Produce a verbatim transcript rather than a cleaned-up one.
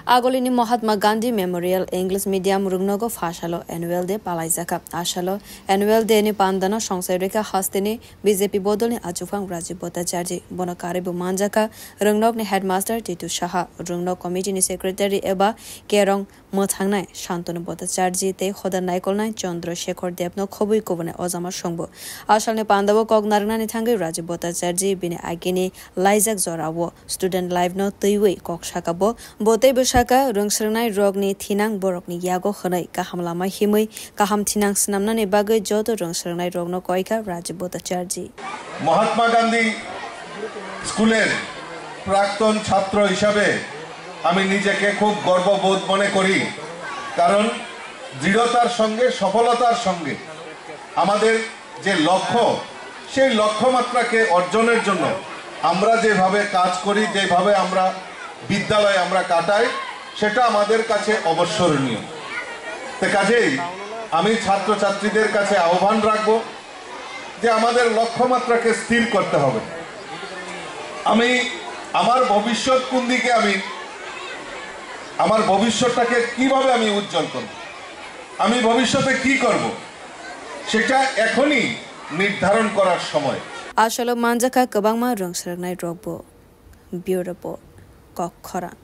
Agolini Mahatma Gandhi Memorial English Medium rwngnogo phasalo Annual Day palaijakha. Asalo Annual Day ni pandano songchai rwkha hasteni B J P bodolni achukphang Rajiv Bhattacharjee. Bono karwibo manjakha rwngnokni headmaster Titu Saha, rwngnok committee ni secretary eba kerong mwthangnai Shantanu Bhattacharjee tei hoda naikolnai Chandra Shekhar Debno khobwi kubunai ojama songbo. Asalni pandao kok narwknani thangwi Rajiv Bhattacharjee bini agini laijak jorao student life no twiwi kok saka bo. Bo teibo saka, rwngsrwngnai rokni thinang borokni yago hwnwi kaham lama himwi kaham thinang swnamnani bagwi joto rwngsrwngnai rokno koikha Rajiv Bhattacharjee. Mahatma গান্ধী স্কুলের প্রাক্তন ছাত্র হিসাবে আমি নিজেকে খুব গর্ববোধ মনে করি, কারণ দৃঢ়তার সঙ্গে, সফলতার সঙ্গে আমাদের যে লক্ষ্য, সেই লক্ষ্যমাত্রাকে অর্জনের জন্য আমরা যেভাবে কাজ করি, যেভাবে আমরা বিদ্যালয়ে আমরা কাটাই, সেটা আমাদের কাছে অবিস্মরণীয়। তো কাজেই আমি ছাত্রছাত্রীদের কাছে আহ্বান রাখব যে আমাদের লক্ষ্যমাত্রাকে স্থির করতে হবে। আমি আমার ভবিষ্যৎ কোন দিকে, আমি আমার ভবিষ্যৎটাকে কিভাবে আমি উজ্জ্বল করব, আমি ভবিষ্যতে কি করব, সেটা এখনই নির্ধারণ করার সময়। Asalo manjakha kwbangma rwngsrwngnai rokbo. Bureau Report, Kok Khorang.